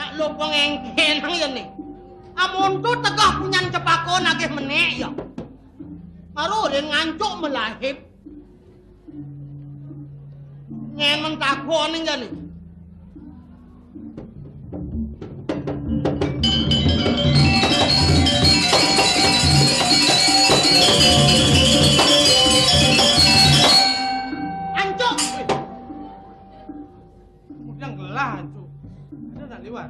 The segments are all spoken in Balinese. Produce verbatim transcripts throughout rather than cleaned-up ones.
Nak lupa ngengken nang ya ni. Amun tu tegah punyan cepaka nagih menek ya. Baru ring ngancuk malaib. Ngen mentako ning ya ni. Ancuk. Kemudian gelah, Ancu. Ada nak liwat?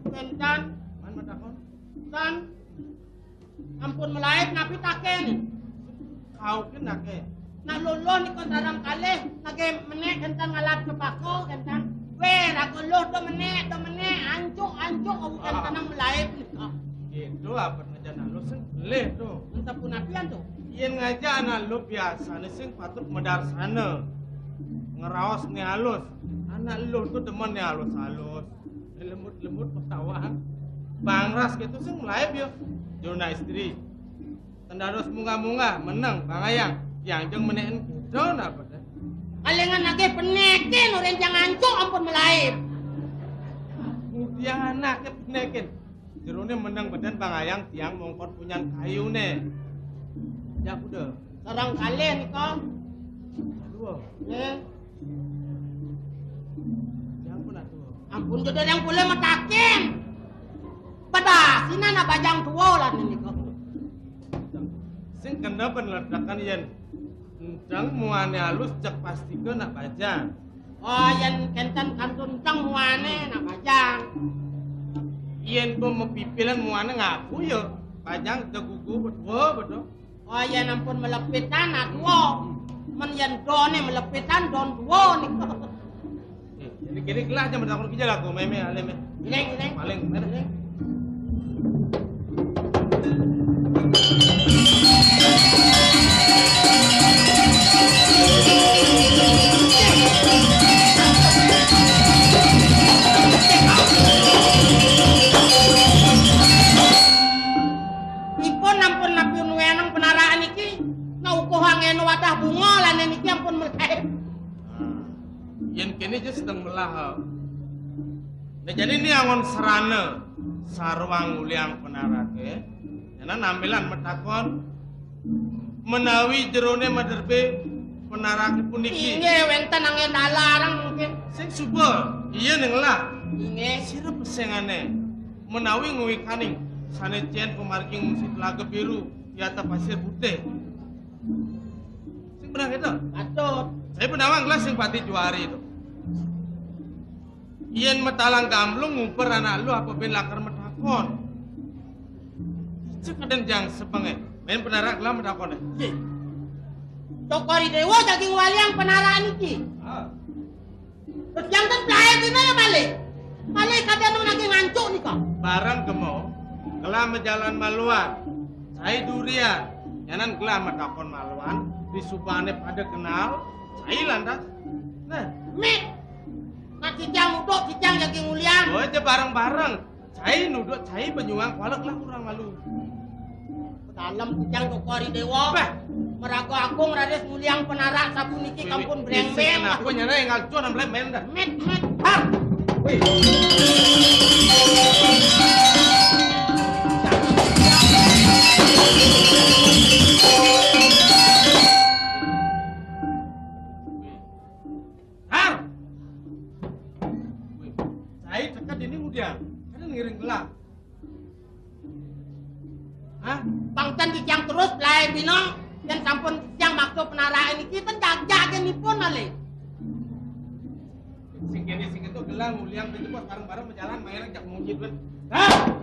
Kénten. Man matakon? Tan. Ampun malaib napi taken? Kau ké naké. Nak luluh nika sareng kalih, nagih menek kénten ngalap cepaka kénten. Wéh, raga luh to menek, to menek, ancuk, ancuk, aku kénten nang malaib nika. Gitu apa aja nak lu sing kelih to. Entah pun apian to. Yén ngajak anak lu biasané sing patut madarsana. Ngraos né alus. Anak lu to demen né alus-alus. Lembut-lembut ketawaan. Bangras gitu sing malaib ya. Jona istri. Ten dados munggah-munggah, meneng, bangayang. Yang jeng menekin kuda napa teh? Kalingan nagih penekin, orang jang ancuk ampun malaib. Mudiang anaké penekin. Jeroné meneng beden bangayang tiang mongkon punyan kayuné. Ya kuda. Sareng kalih nika. Aduh. Nggih. Tiang pun aduh. Ampun, jodoh yang boleh matakin. Pada sini anak bajang tua lah nika. Sing kena peneletakan yén enteng muané alus cek pasti ke nak bajang. Oh, yén kénten kantun enteng muané nak bajang. Yén pun mapipilan muané ngaku ya, bajang tegugu betul betul. Oh, yén ampun melepitan, nah, tua. Men yén doné melepitan, don tua nih. Eh, ini kiri gelah aja menakon kija laku, meme, aleme. Ini, ini. Paling, mana? Ini. Ipun ampun napi nuwénang penarakan iki, naukuh angin wadah bunga lané niki ampun melaib. Nah, yén kéné aja sedeng melah. Nah, jadi ini angon serana sarwang uliang penaraké. Yana nampilan matakon menawi jeroné maderbé penaraké puniki. Inggih, wénten angin dalarang mungkin. Sing suba, iya ning lah. Inggih. Sira pesengané menawi nguwikaning sané cén pamargi ngungsi Telaga Biru, yata Pasir Putih. Sing benar itu? Patut. Saya penawang gelas sing pati juari itu. Yén matalang gamblung nguber anak lu apa ben lakar matakon. Cek aden jang sepengé. Main penarak gelah matakoné. Yé. Cokor I Déwa daging waliang penarak niki. Ah. Terus yang ten pelaya gimana malih? Malih kadang nang nagih ngancuk nika. Barang kemo, gelah majalan maluan. Cai durian, nyanan gelah matakon maluan, di subané pada kenal, cai lantas. Nah, mit. Nak cicang uduk, cicang daging ulian. Oh, aja bareng-bareng. Cai nuduk, cai banyuang kuala gelah kurang malu. Dalem kujang Cokor I Déwa. Bah. Maraga Agung raris nguliang penarak sapuniki kampun brémbéng. Kenapa nyana yang ngalcon amblem main dah? Met, met. Har. Wih. Har. Wih. Cai ceket ini ngudiang. Kan ngiring gelah. Hah? Pang ten titiang terus belai bina, yen sampun titiang maksa penarakan niki, ten jagjag nipun malih. Sing kene sing itu gelang uliang itu pas bareng-bareng berjalan main jak munyi duit. Hah?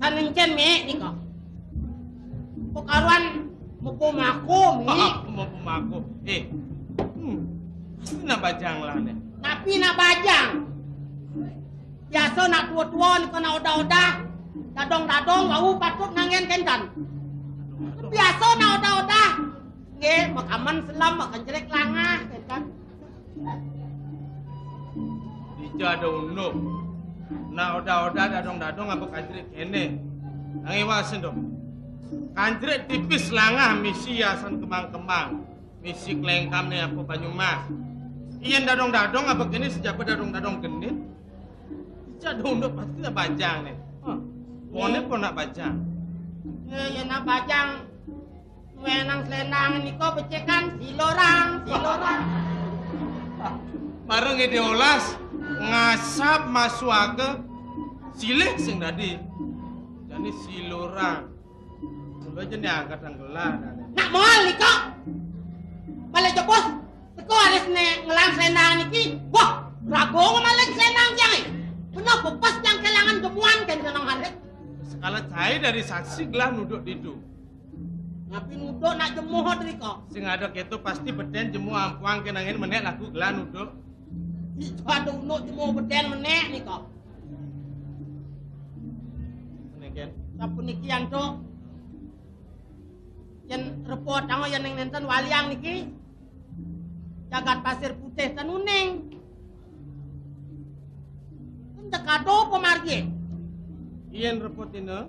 Sanengken, Mik, nika. Pekaruan mepu maku, Mik. Mepu maku. Eh. Hmm. Pasti nak bajang lah, nih. Tapi nak bajang. Biasa nak tua-tua nika nak odah-odah. Dadong-dadong, wau patut nanggen kentan. Biasa nak odah-odah. Ké, makamen selem, makan jelék langah, ya kan? Dija ada unduk. Nak oda-oda dadong-dadong apa kajrik kéné. Nang iwasin dong. Kajrik tipis langah misi hiasan kembang-kembang. Misi klengkamné apa banyu mas. Yén dadong-dadong apa kéné sejaba dadong-dadong genit. Dija ada unduk pasti nak bajang né. Hah. Boné pun nak bajang. Eh, ya nak bajang. Wenang selendang nika becik kan silurang, silurang. Bareng ide olas ngasap masuaka silih sing dadi. Jani silurang. Mula jani angkat anggelah. Nak moal nika. Balik jebos. Teko aris né ngelang selendang niki. Wah, raga ngemalik selendang tiang. Bener bebas tiang kelangan jemuan kan seneng harit. Sekala cai dari saksi gelah nuduk ditu. Napi nuduk nak jemuh drika? Sing ada kéto pasti bedén jemuh ampuang kenangin menék laku gelah nuduk. Ih, ada unduk jemuh bedén menék nika. Menék kén. Sapuniki antuk. Yén repot ango yén ning nénten waliang niki. Jagat Pasir Putih ten uning. Ten tekado pamargi. Yén repotina.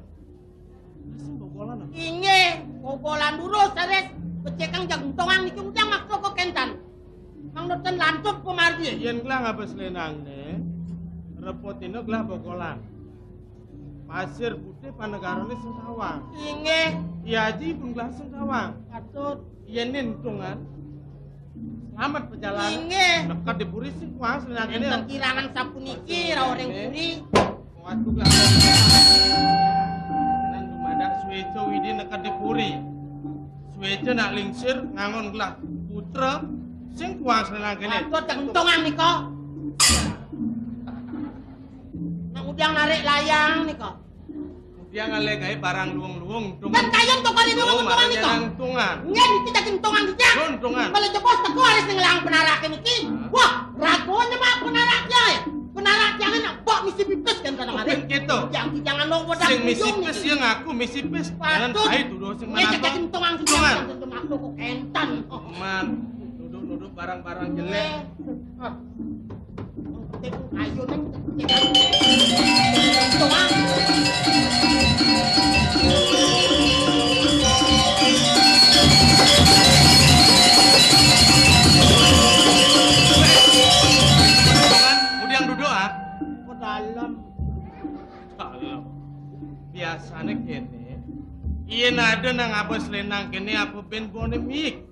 Asing bogolan apa? Inggih, bogolan durus, saris. Becikang jagentongang niki ujang maksa kok kénten. Mangda ten lantut pamargi. Yén gelah ngaba selendangné, repotina gelah bogolan. Pasir Putih panegarané sing tawang. Inggih. Iya Aji pun gelah sing tawang. Patut. Yén entungan. Selamat perjalanan. Inggih. Neked di puri sing kuang selendangné. Enten kirangan sapuniki rauh ring puri. Kuat juga. Nang dumadak suéca Widi neked di puri. Suéca nak lingsir ngangon gelah putra sing kuang selendangné. Patut jagentongang nika. Nak udiang narik layang nika. Dia ngalih gaé barang luwung-luwung, untung. Kan kayun to kali luwung, untungan nika. Untungan. Nggih, niki daging untungan niki. Untungan. Kalau jebos teko aris ning lang penaraké niki. Hah? Wah, raga nyemak penarak ya. Penarak jangan nak bok misi pipis kan kadang-kadang. Bukan gitu. Jangan, jangan lo wadah. Sing misi pipis ya ngaku misi pipis. Jangan. Patut. Saya tuduh sing. Nggih, mana daging untungan niki. Untungan. Tentu makhluk kok enten. Man, nuduh-nuduh barang-barang jelek. Nggih. Ah. Ayo, Neng. Kemudian duduk, ah. Ke dalam. Dalam. Biasanya gini, iya ada nang abah selendang gini apa ben bonemik.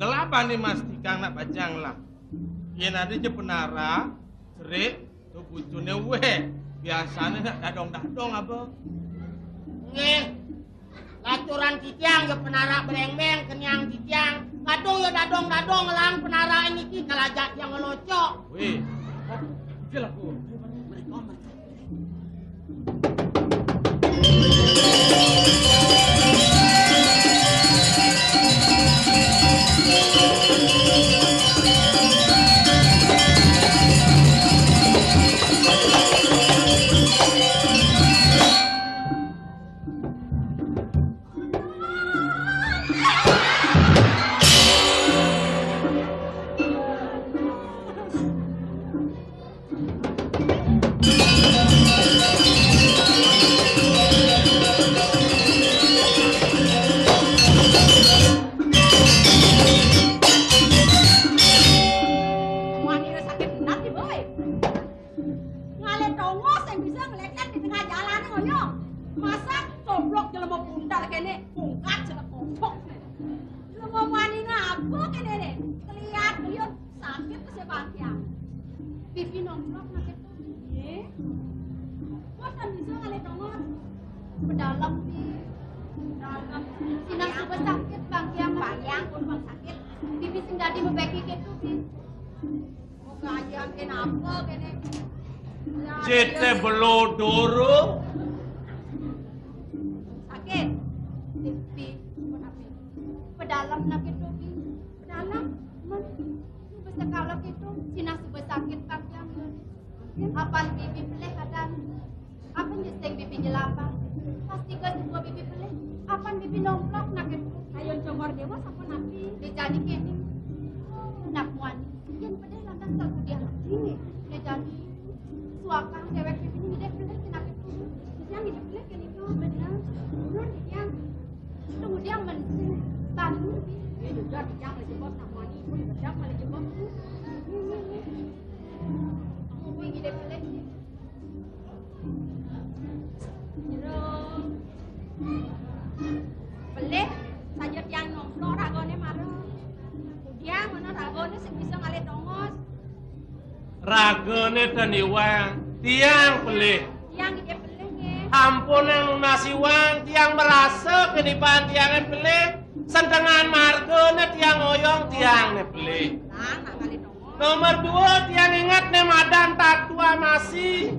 Gelap ane mastikang nak bajang lah. Yén ada je penara, cerik, tu bucune weh. Biasane nak dadong-dadong apa? Nggih. Lacuran titiang ya penara brengmeng, keniang titiang. Kadung ya dadong-dadong ngelang penara niki kalajak tiang ngelocok. Weh. Jel aku. Wani sakit benar nih, Boy. Ngalih tongos yang bisa ngeliat-liat di tengah jalan nih, ngoyo. Masa coblok jelema bundar kene, bungkat jelema kopok. Jelema wani ngapa kene nih? Keliat, liur, sakit ke sebangkian. Pipi nomplok, sakit tuh. Iya. Kok kan bisa ngalih tongos? Pedalam, Pi. Pedalam. Sinah suba sakit, bangkiang. Bangkiang, pun bang sakit. Pipi sing dadi mebeki gitu, Pi. Mau ngajian kenapa, kene? Cete belodoro. Sakit. Pi, pun apa? Pedalam, sakit tuh, Pi. Pedalam, men. Suba sekala gitu, sinah suba sakit, bangkiang. Apan pipi pelih kadang. Apan jeseng pipi jelapang. Pasti ke semua pipi pelih. Apan pipi nomplok nak itu. Ayo, Cong, Wardéwa sapunapi? Né jani kéné. Nak muani. Yén pelih lantas kagudian ati. Né jani. Suakang déwék pipiné ngidih pelih kéné kéto. Titiang ngidih pelih kéné to, bener. Ulun titiang. Tunggu tiang men. Tadi. Ini juga titiang malih jebos nak muani. Pun bedak malih jebos. Nih, nih, nih. Kamu ngidih pelih. Jero. Pelih, saja tiang nomplok ragané mara. Kudiang mana ragané sing bisa ngalih tongos. Ragané tan iwang, tiang pelih. Tiang ide pelih nggih. Ampun yang nunas iwang, tiang merasa kenipan tiangé pelih. Sentengan margané tiang oyong, tiang né pelih. Nah, nak ngalih tongos. Nomor dua, tiang inget né madan tatua masi.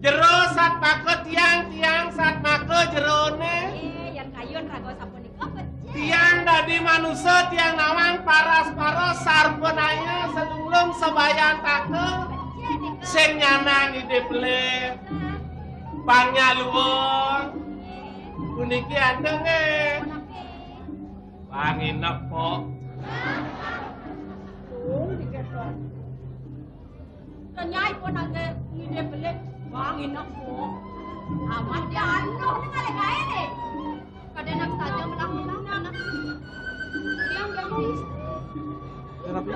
Jero satmaka tiang, tiang satmaka jeroné. Eh, yan kayun raga sapunika becik. Tiang dadi manusa, tiang nawang paras-paros sarpanaya salunglung sabayantaka. Becik nika. Sing nyanang ide pelih. Pangnya luwung. Puniki anteng, eh. Punapi? Wangi nepuk. Oh, dikepok. Kenyai pun ada ngide belit. Wangi nepuk. Amat dia anu, ini ngalih gaé nih. Kadén nak saja melah-melah, nak. Tiang jadi istri. Kenapa?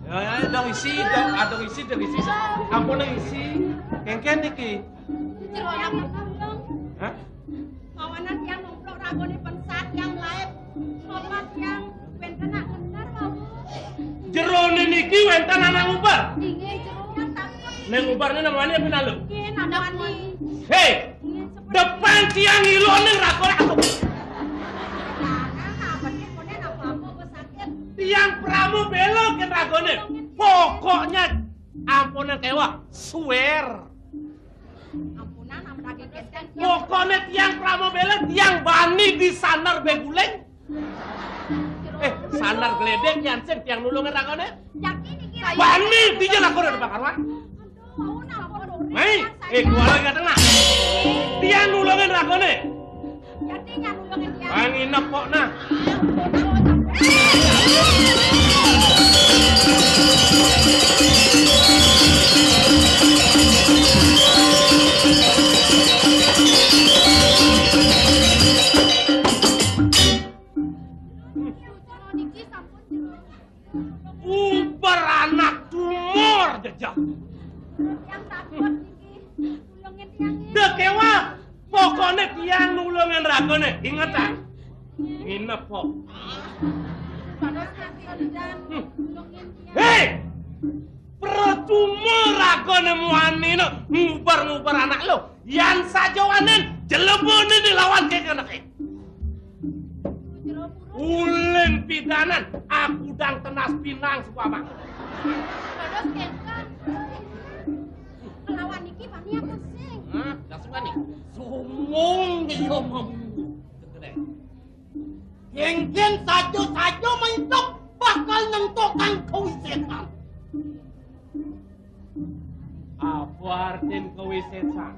Ya, ya, dong isi, dong, ah, dong isi, dong isi. Ampun, dong isi. Kéngkén niki. Jero anak. Hah? Mawanan tiang nomplok ragané pensat tiang laib. Sopan tiang wénten nak ngendar, Bapak. Jeroné niki wénten anak ngubar. Inggih, jero tiang takut. Ning ngubarné namanya apa, Nalu? Nggih, namanya. Hei, inggih, seperti depan tiang ngilonin ragané, aduh. Nah, nah, nah, apa nih, koné apa-apa, apa sakit? Tiang prama béla kén ragané. Pokoknya ampunan kéweh, swear. Ampunan, ampun daging kéten. Pokokné tiang prama béla, tiang bani di sandar bé guling. Eh, sandar gledek yan sing tiang nulungin ragané. Yakin iki? Bani dija laku udah bakaruan. Aduh, ampun, Dori. Mai, eh, gua lagi tengah. Tiang nulungin ragané. Wangi nepok nah. Uber anak tumor jejak. Tiang takut niki. Tulungin tiang niki. Deh, kéweh. Pokokné tiang nulungin ragané. Inget, ah. Nginep kok. Pada sakit dan tulungin tiang. Hei! Percuma ragané muani no ngubar-ngubar anak lo. Yan saja wanen, jelebané dilawan kayak anak. Ulin pidanan, aku dang tenas pinang suka bang. Terus kéngkén. Kelawan niki bani aku sing. Hah? Dah suka nih. Sumung dia mamu. Gede. Kéngkén saja-saja maidep bakal nentokang kawisésan. Apa artin kawisésan?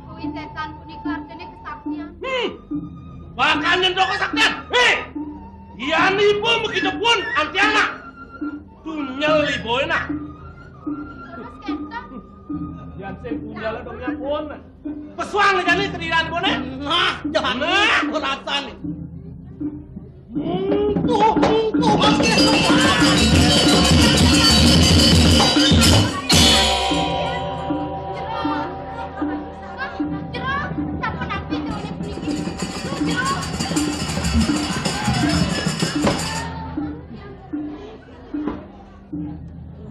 Kawisésan punika artiné kesaktian. Hmm. Bakal nyentuh kesaktian. Hei! Yan ibu begitu pun antiana. Tunyel ibu enak. Terus kéngkén. Yan sing tunyel dongnya pun. Pesuang jani kedidan ibuné. Nah, jangan. Nah. Rasane. Mungkuh, mungkuh.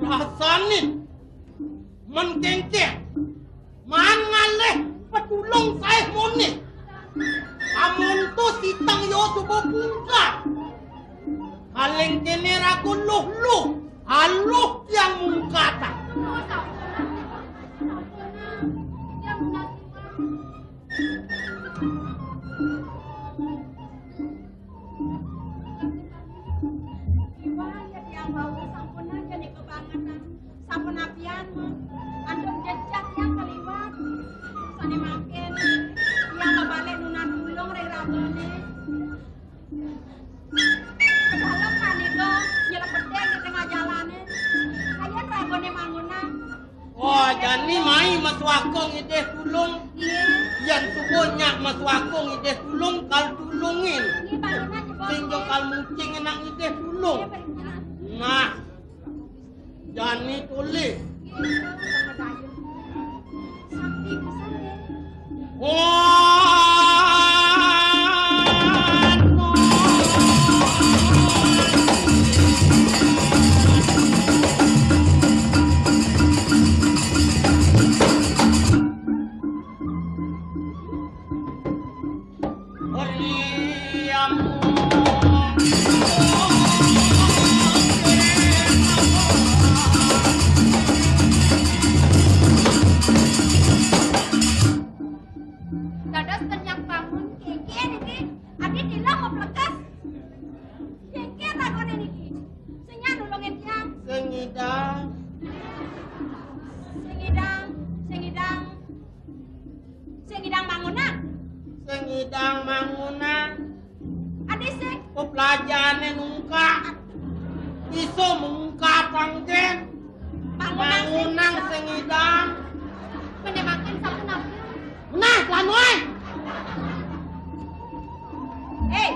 Rasane men kéngkén. Maan ngalih petulung saé muni. Amun to siteng yo suba pungkat. Kaling kéné ragu luh-luh, aluh tiang mungkatan. Iwang ya tiang wau sampun aja nih kebangetan. Sapunapian, Mak? Antuk jejak tiang kaliwat. Sane mangkin, tiang mabalik nunas tulung ring ragane. Jani mai masuaka ngidih tulung. Yén suba nyak masuaka ngidih tulung, kal tulungin. Sing ja kal mucing nang ngidih tulung. Nah, jani tolih. Dados ten nyak bangun, kéngkén niki, adi tilam maplekas. Kéngkén ragané niki. Sing nyak nulungin tiang. Sing ngidang. Sing ngidang, sing ngidang. Sing ngidang mangunan. Sing ngidang mangunan. Adi sing. Peplajahané nungkak. Bisa mungkatang gén. Mangunan sing ngidang. Menemakin satu napi. Nah, lanuan. Eh,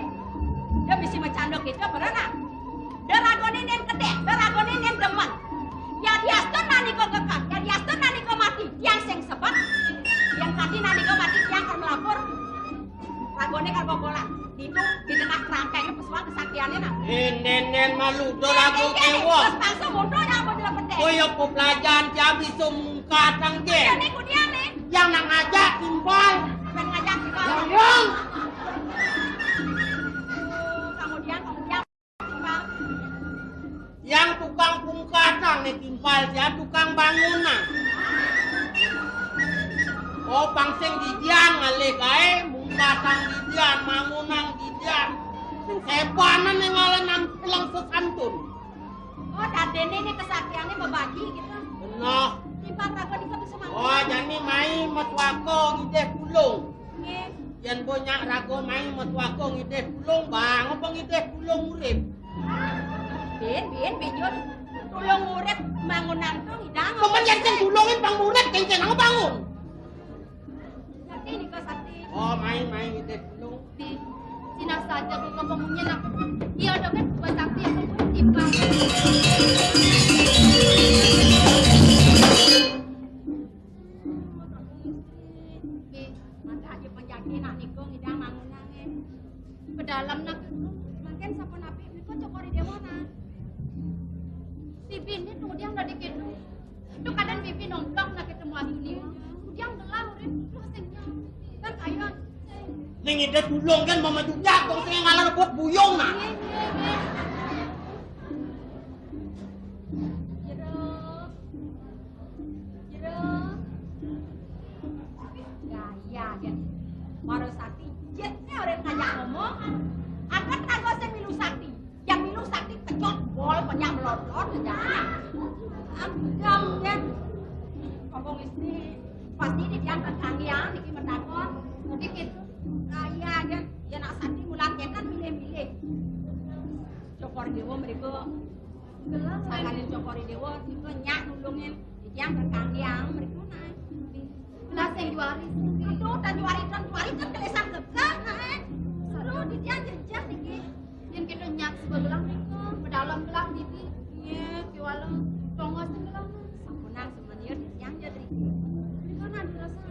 dia misi macanda kita, pernah? Deragoné nén kedék, deragoné nén demen. Yadiastun nani kok kekak, yadiastun nani kok mati, tiang sing sebet. Yén tadi nani kok mati, tiang kar melapor. Ragoné kar bobolan. Ditu, di tengah kerangkengé pesuang kesaktiané, nah. Nénén malu, derago kéweh. Terus langsung mundur yang mau dilepet deh. Oh ya, pelajaran tiang bisa mungkatang gén. Ini kudian nih. Yang nak ngajak timpal. Yang ngajak timpal. Yang. Kemudian, kemudian. Yang tukang pungkatang né timpal, sia tukang bangunan. Oh, pang sing didian ngalih gaé, mungkatang didian, mangunang didian. Sing sebanan yang ngalih nampilang sesantun. Oh, dadéné né kesaktiané bebagi gitu. Bener. Timpal raga di kota Semanggi. Oh, jani mai matuaka ngidih tulung. Nggih. Yén bo nyak raga mai matuaka ngidih tulung, bang apa ngidih tulung urip? Bin, bin, bin, Jun. Tulung urip mangunan to ngidang. Pemen yén sing tulungin pang urip, kéngkén bangun. Sakti nika, sakti. Oh, mai, mai ngidih tulung. Di, sinah saja buka pemunyin aku. Iya, dong kan, buat sakti aku pun timbang. Bi, mangga aja penjaki nak nikung idang mangunang, eh. Pedalam nak, mangkin sapunapi nika cokor i déwa, nah. Si bini tuh dia udah dikit. Itu kadang bibi nomplok nak ketemu aku nih. Dia gelah urip, terus senyum. Kan ayo. Ning ida tulung kan mama juga, kok sing ngalah rebut buyung, nah. Iya, iya, iya. Jero. Jero. Gaya dia. Mara sakti, jetnya orang ngajak ngomong. Angkat naga sing milu sakti. Yang milu sakti pecot, bol, penyak melot-lot aja. Agam ya. Kampung istri. Pasti di dia angkat kaki ya, niki menakon. Niki gitu. Gaya dia. Ya nak sakti mulang kénten milih-milih. Cokor dewa mriko. Sangkaning cokor dewa, nika nyak nulungin. Iki yang kekang yang mriko naé. Lah sing juari. Aduh, tan juari, tan juari, tan kelesang gegah naé. Aduh, di dia jejak niki. Yén kita nyak sebelah mriko, pedalem belah diti. Iya, kiwala. Tongos sebelah. Sampunang semenir, yang jadi. Mriko nanti rasa.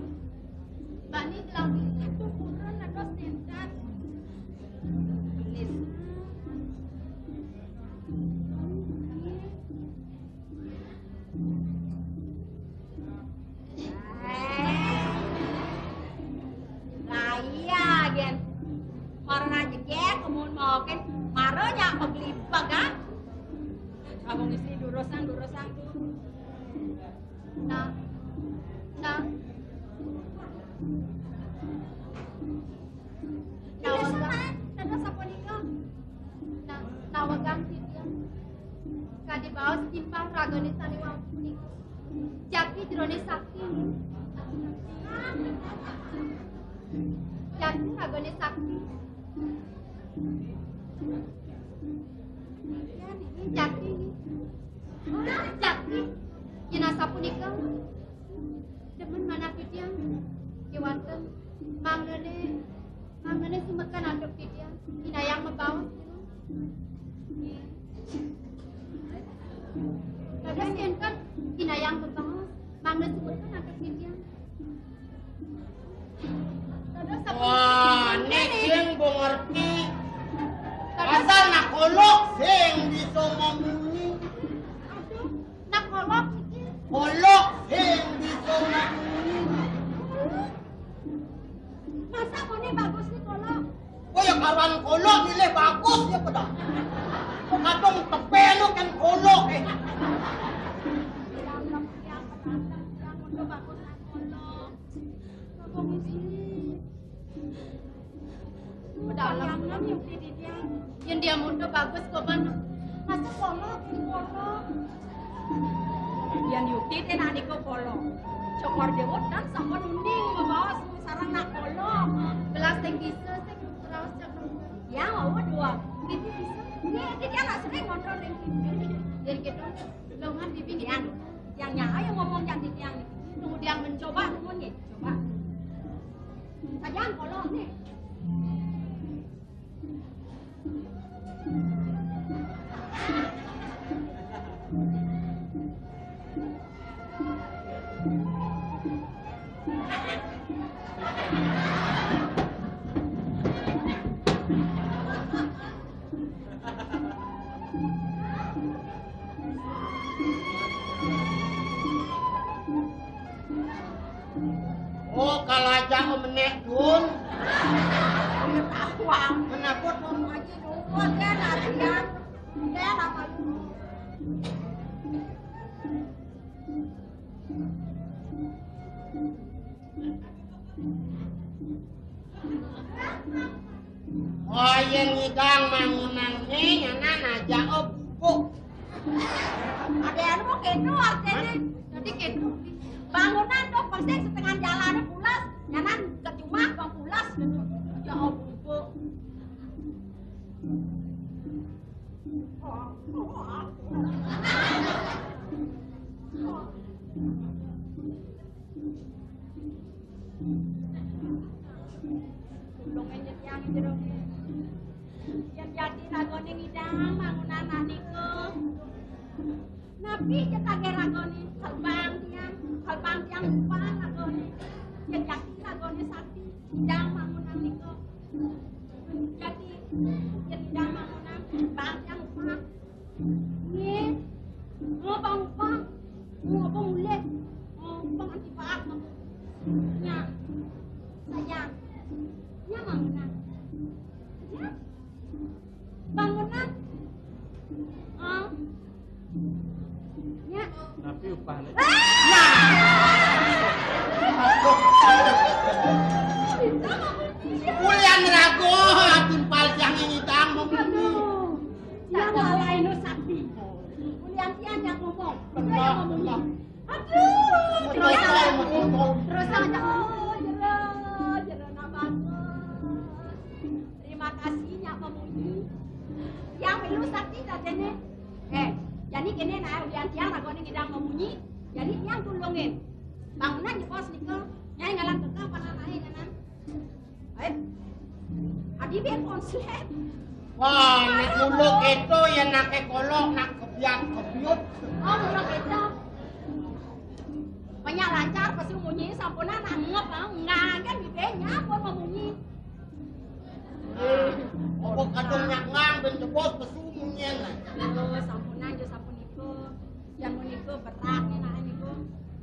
Bani gelang itu purun atau sinten? Nis. Lah iya, gén. Mara rejeki kemun mau kan, mara nyak peglipek, kan? Abang istri durusan, durusan tuh. Nah, nah. Nawegang, dados sapunika. Nah, nawegang titiang. Kadi baos timpal ragané sané wau punika. Jati jroning sakti. Jati ragané sakti. Jati. Jati. Yén asapunika, Demen manah titiang, kéwanten mangdané, mangdané sumekan antuk titiang, kinayang mabaos, nggih. Dados kénten kinayang mabaos, mangda sumekan antuk titiang. Dados sapunika. Wah, nek sing bo ngerti. Dados asal nak kolok sing bisa mamunyi. Aduh. Nak kolok iki. Kolok sing bisa ngapunyi. Masa mone bagus nih kolok? Kowe ya karuan kolok milih bagus ya pedah. Kadung tepe lu kan kolok eh. Yang, yang, yang, yang, yang, yang, bagus nak kolok. Bagus ini. Pedalaman yukti titiang. Yén dia muda bagus kok, Pan. Masa kolok, kolok. Yén yukti té nak nika kolok. Cokor Déwa dan sampun uning mabaos sareng nak kolok. Belas sing bisa, sing raos cak. Ya, mau dua. Gitu bisa. Ini titiang nak sering ngontrol ring sini. Jadi gitu. Longan di pinggir. Yang, yang nyawa yang ngomong yang titiang. Tunggu dia mencoba, tunggu nih. Coba. Sajang kolok nih. Oh, kalau aja menek dun. Pengetahuan. Kenapa dun? Haji dun, dia latihan. Dia apa dun? Oh, yén ngidang mangunan né nyanan aja, oh, bubuk. Ada anu mau kéto artinya. Jadi kéto. Bangunan tuh pasti setengah jalannya pulas, nyanan ke rumah bang pulas gitu. Ya, oh, bubuk. Tulung nyetiang jero. Yén jati ragané ngidang bangunan anika. Napi cetagé ragané kalbang tiang, kalbang tiang upah ragané. Yén jati ragané sakti, ngidang bangunan nika. Jati, yén ngidang bangunan, kalbang tiang upah. Nggih. Oh, Bang, Bang. Oh, Bang, ulit. Oh, Bang, anti paak, Bang. Nya. Sayang. Nya, Bang, nah. Nya. Bangunan. Ah. Nya. Tapi upahnya. Ah! Nah. Kuliah nerago, timpal tiang ini tang. Aduh. Yang lalai nu sakti. Kuliah tiang yang ngomong. Benar. Aduh, terus aja. Terus aja. Oh, jero, jero, nah, bagus. Terima kasih, Nyak Mamunyi. Yang milu sakti dadéné. Eh, jani kéné nah, ulian tiang ragané ngidang mamunyi. Jani tiang tulungin. Bangunan jebos nika. Nyai ngalang kekang pananaké nyanan. Eh, adi biar konslet. Wah, nak mulu kéto ya nak kolok, nak kebiak kebiut. Oh, mulu kéto. Banyak lancar pesu munyi sampunan nak ngep, ah, ngangen bibirnya pun mamunyi. Apa kadung nyak ngang ben jebos pesu munyin. Aduh, sampunan jo sampun niku. Yang niku berat nih nah niku.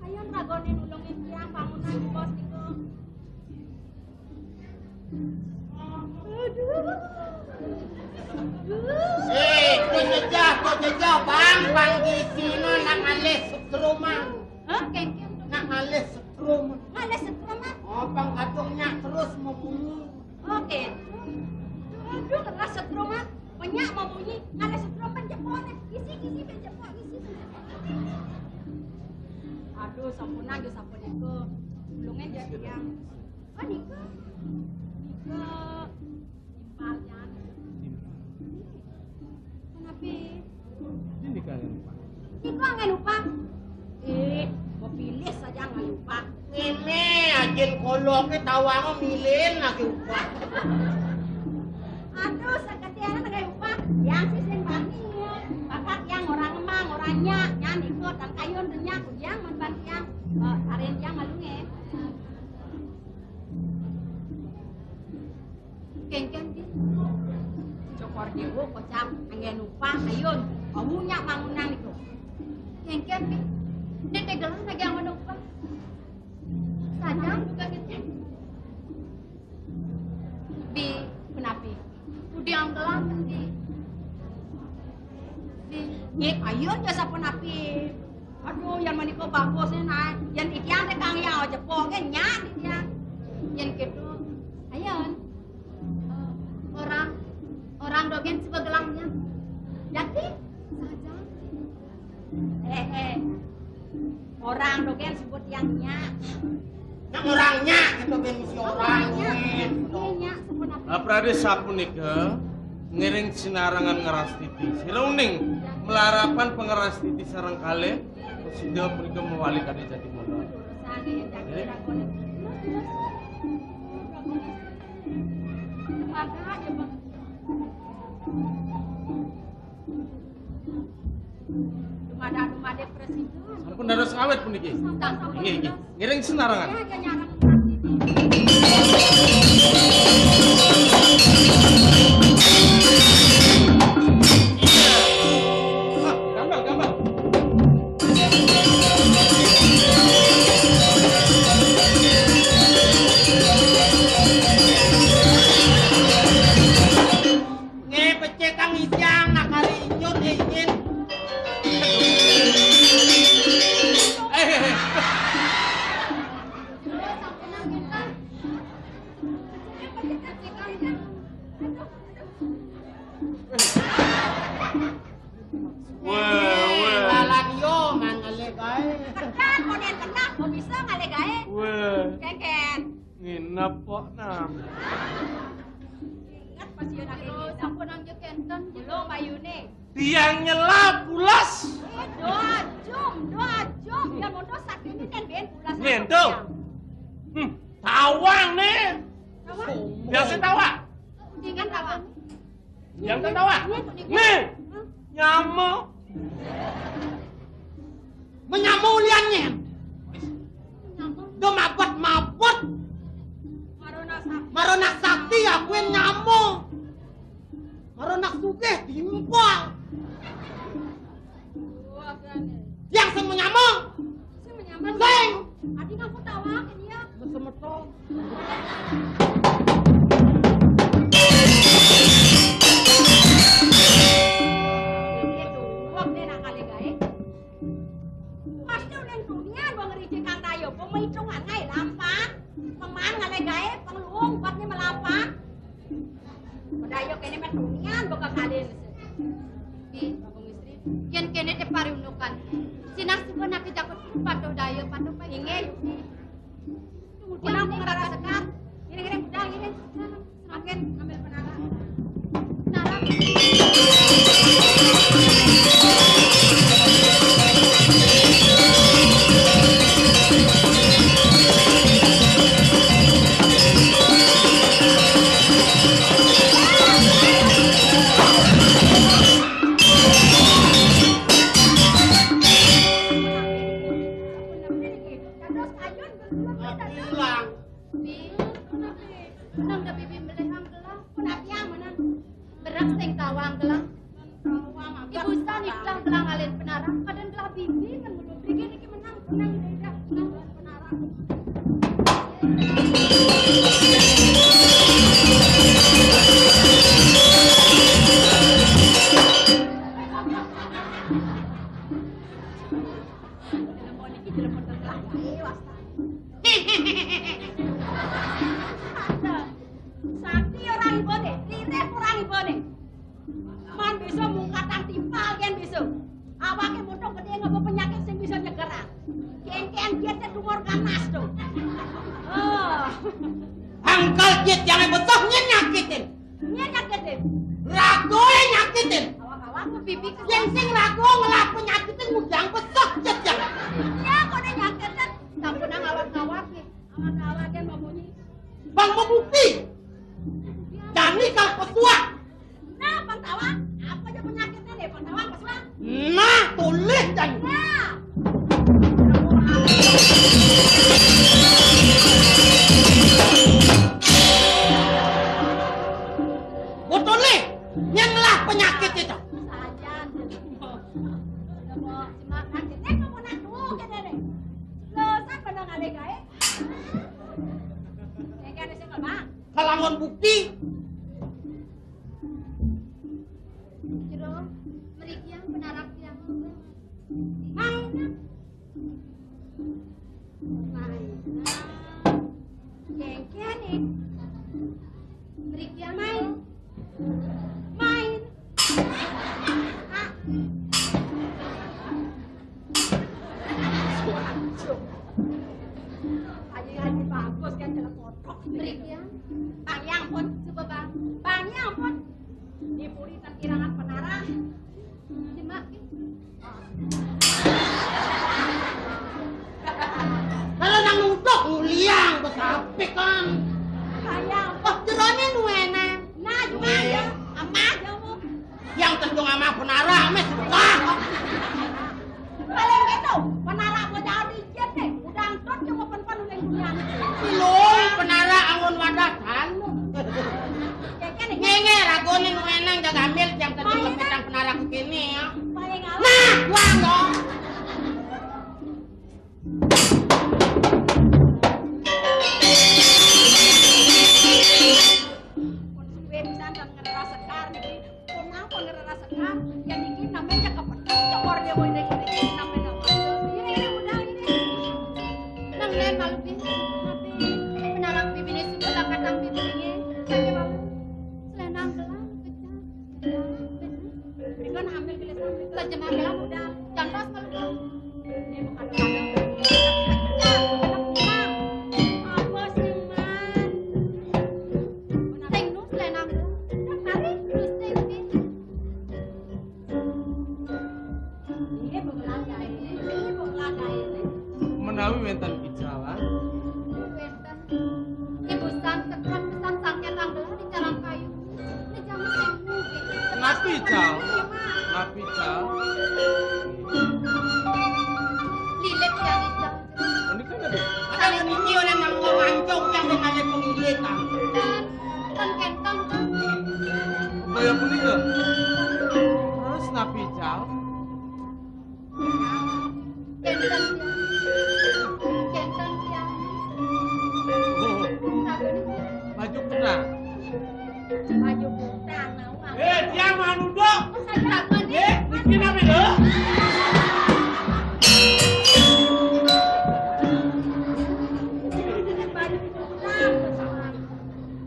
Ayo ragané nulungin tiang bangunan jebos niku. Aduh. Eh, kok jejah, kok jejah, Bang, Bang di sini nak ngalih setrum, Bang. Hah? Nak ngalih setrum. Ngalih setrum, Bang? Oh, Bang kadungnya terus mamunyi. Oke. Aduh, keras setrum, ah. Banyak mamunyi. Ngalih setrum, penjepot. Isi, isi, penjepot, isi. Aduh, sampunan, aduh, sampun itu. Ulungin dia tiang. Oh, nika. Nika. Timpal, ya. Kenapa? Ini kan lupa. Nika nggak lupa. Eh, mau pilih saja nggak lupa. Loke tawang milin lagi upah. Aduh, seketika lagi upah. Yang sih sing bani. Bakat yang orang emang, orang nyak, nyan ikut, dan kayun denyak, yang menban yang, eh, arin yang malunge. Kengken di. Cokor dewo kocap, anggen upah, kayun. Kamu nyak bangunan itu. Kengken di. Dia tegelan lagi yang mana upah. Saja juga gitu. Bi, kenapi? Udah anggelan di. Di, nge, ayun jasa penapi. Aduh, yang maniko bagus nih, nah. Yang ikian teh kang yang aja poke nyan dia. Yang gitu. Ayun. Eh, orang, orang dogen sebegelangnya. Jadi, saja. Eh, eh. Orang dogen sebut yang nyak. Nah, orangnya itu ben misi orang. Iya, nyak, sebut apa? Aprade sapunika ngiring sinarengan ngerastiti. Sira uning melarapan pangerastiti sareng kalih, sida punika mawali kadhe jati mula. Terus, terus. Maka aja, Bang. Dumada-dumada presiden. Sampun dados awet puniki. Sampun, sampun. Nggih, nggih. Ngiring sinarengan. Ya, ya, nyarang. Ah, gampang, gampang. Nge, pecekang isiang, nak kali inyut, eh, inyit. Eh, eh, eh. Weh, weh. Lalan yo, man ngalih gaé. Tekan, konen kenal, kok bisa ngalih gaé? Weh. Kengken. Nginep kok, nah. Ingat pas yo nang ini. Sampun nang yo kenten. Belum bayune. Tiang nyela pulas. Eh, doa jum, doa jum. Ya mondo sakit ini kan ben pulas. Nyentuh. Hmm, tawang nih. Tawang. Biasa tawang. Dengan tawang. Yang kan tawang. Nih. Nyamuk. Menyamuk liannya. Nyamuk. Do mabot-mabot. Marona sakti. Marona sakti ya kue nyamuk. Marona sugih timpal. Wah, berani. Yang sing menyamuk. Sing menyamuk. Sing. Adi ngaku tawa ke dia. Mesemetok. Ini tuh, wong dia nak kali gaé. Pasti ulen dunia gua ngeri cekang tayo. Pemaitungan ngai lampan. Pemang ngalih gaé, pengluung buatnya melapan. Pedayo kene met tunian baka kalin. Ki, Bagong Istri, yen kene te pariundukan. Sinah suka nake jakut patuh dayo, patuh pa inge. Kemudian aku ngerasa sekar. Ngiring-ngiring budal, ngiring. Makin ngambil penara. Penara. Pulang. Nang da bibi melehang gelah. Punapiang menang. Berak sing tawang gelah. Ibu sani gelah gelah ngalin penara. Kadang gelah bibi kan mulu. Brigi niki menang, menang, menang, menang penara. Telepon iki, telepon tetelah. Sakti orang ibone, ririh orang ibone. Man bisa mungkatang timpal yen bisa. Awake mutung gedhe ngapa penyakit sing bisa nyegerang. Kengken dia te tumor ganas to. Oh. Angkal jit jangan betuh nyen nyakitin. Nyen nyakitin. Ragoe nyakitin. Awak-awak pipi ke. Yen sing rago ngelak penyakitin mudang betuh jit jangan. Ya kok nyakitin. Sampun awak-awak ya. Awak-awak yang mau Bang mabukti. Jani kal pesuak. Nah, pang tawang. Apa ja penyakitné né, pang tawang pesuak? Nah, tolih jani. Nah. Betul nih, nyén ngelah penyakit itu. Sajan. Udah, Mbok. Cuma kagetné kamu nak tuh, kéné né. Lesan bener ngalih gaé. Kayak ada siapa, Bang? Kalawan bukti. Jero, mriki yang penarak tiang. Main. Main. Kengkene. Mriki yang main. Main. Ah. Aji-aji bagus kan, jelek kotok. Mriki yang. Bang, ya ampun. Coba, Bang. Bang, ya ampun. Dipuri tan kirangan penara. Demak. Kalau nang nuduk nguliang, besapik kan. Sayang. Oh, jerone nuwene. Nah, juga ya. Amah, ya, Bu. Yang tentu amah penara, mes suka. Paling gitu, penara mau jauh dikit nih. Udah angkut cuma pen-pen uling dunia. Belum, penara anggon wadah tanu. Ngenge, ragone nuwene jaga ambil, yang tentu kepetang penara kene ya. Paling awal. Nah, buang dong. Pun suwe pisan kan ngerasa sekar niki. Pun nang pun ngerasa sekar. Ya niki namanya cekep. Cekor dia boy dek ini namanya apa? Ini, ini udah ini. Nang nen malu pi. Tapi penarak bibine suku tak katang bibine. Saya malu. Selendang gelang pecah. Berikan ambil gelas ambil. Terjemah gelang udah. Jangan pas malu. Menawi wénten ijalan. Wénten. Ibu san ketuan pesan sangket anggelah di jalan kayu. Ini jamu sing mungkin. Napi, Cal? Napi, Cal? Lilip ya, Cal. Menika lho, Dek. Ada niki oleh nang wong ancung yang dengan pengilit, ah. Dan, dan kentang, Cal. Kaya punika. Terus napi, Cal? Kenten, Tiang. Kenten, Tiang. Oh. Baju kena. Baju kena, mau. Eh, Tiang mau nuduk. Eh, niki napi lho?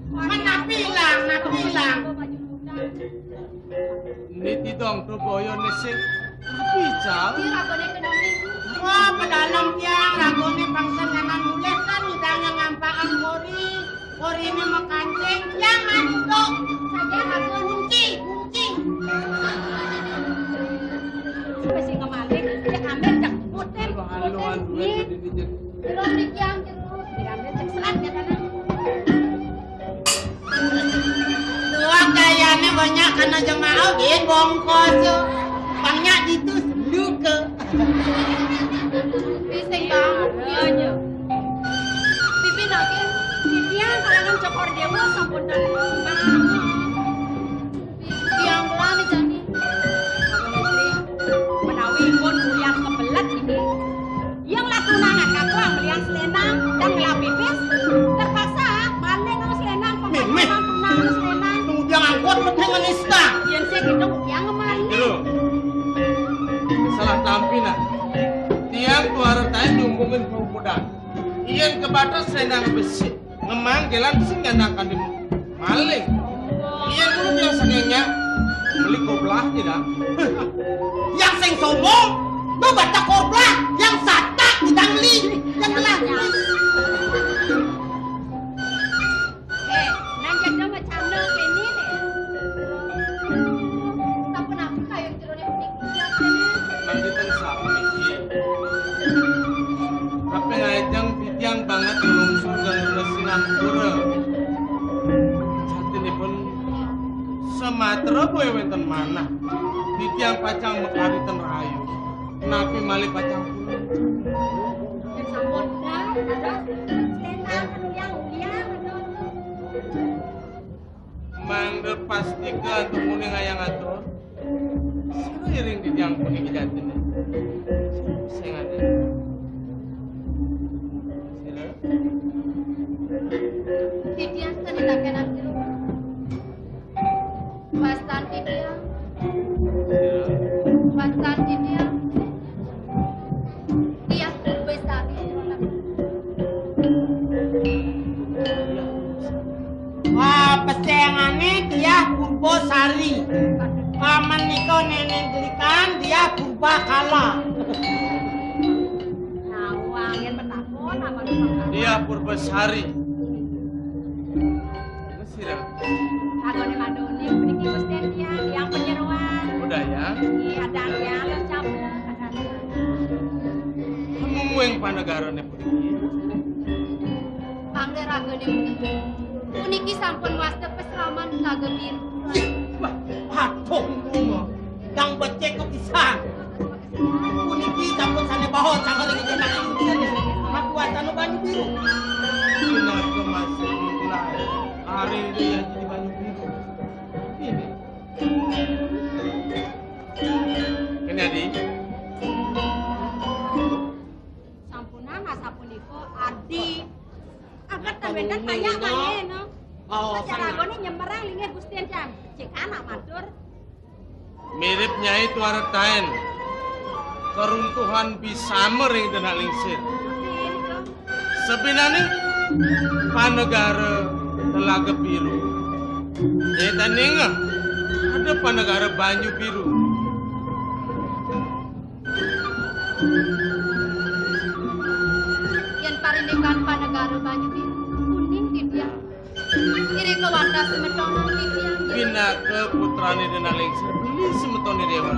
Menapi ilang, napi ilang. Niti dong to boyo nesing. Tapi, Cal. Wah, pedalem tiang, ragone bangsa nyanan mulih kan udah ngampakan kori. Korine mekancing, tiang anu kok. Saja aku kunci, kunci. Wis sing kemalik, ya ambil cek muter, muter. Nih. Jeruk niki yang jeruk. Diambil cek selat ya, Tanang. Tuang kayane banyak kana jemaah nggih bongkos. Bangnya ditu seluke. Bising, Bang. Iya, iya. Pipi nake. Titiang kalangan Cokor Dewa sampun dan. Tiang kula nih jani. Menawi pun kuliah kebelet ini. Yang lah tunangan kakuang belian selendang dan ngelah pipis. Terpaksa maling sama selendang, pemain tunangan selendang. Tunggu dia ngangkut penting menista. Yang saya gitu yang maling. Salah tampi, Nak. Tiang tuara tae nyumbungin perumpudan. Yen kebatas selendang besi. Ngemang gelan sing ngandakaning maling. Yen ngono biasane nyak meli koblah tidak? Yang sing sombong, lo baca koblah, yang satak tidak meli, yang gelah. Eh, nang jadul macam no kene ne. Sampun aku kayu jerone unik. Nang di tengah sapu niki. Tapi ngajeng titiang banget nulung surga nulung sinampura. Samatra boya wénten manah. Titiang pacang makari ten rahayu. Napi malih pacang pulang? Sampun dah, dados setan uyang-uyang, aduh. Mangda pastika antuk muning ayang atur. Sira iring titiang puniki jatiné. Sing ada. Sira. Titiang tan nitaken atur. Wastan titiang. Sira. Wastan titiang. Tiang Purbasari. Wah, pesengané Diah Purbasari. Pamenika Nénéng Delikan, Diah Purbakala. Nawang yen petakon apa? Diah Purbasari. Sira. Ragané madoni puniki Gusti Tiang, Tiang Panyeroan. Budaya. Nggih, adan ya, los campur, adan. Mumuing panegarané puniki. Pangga ragané puniki. Puniki sampun wasta pasraman Telaga Biru. Wah, aduh, Ndang becik kepisan. Puniki sampun sané bawa sangaling ing anak ing sini. Makuatan banyu biru. Pinaka masih mulai. Hari ini yang jadi banyu biru. Ini. Ini, Adi. Sampunang asapunika, Adi. Angkat ten wénten payak mangke, no. Oh, saja ragané nyemerang linggih Gusti Tiang. Cek anak matur. Mirip Nyai tuara taén. Keruntuhan bisama ring Denak Lingsir. Sabinané panegara Telaga Biru. Étaning ada panegara Banyu Biru. Yen parindikan panegara Banyu Biru, uning titiang. Irika wantah semeton titiang. Pinaka putrane Denang Lingsir, beli semeton Dewa.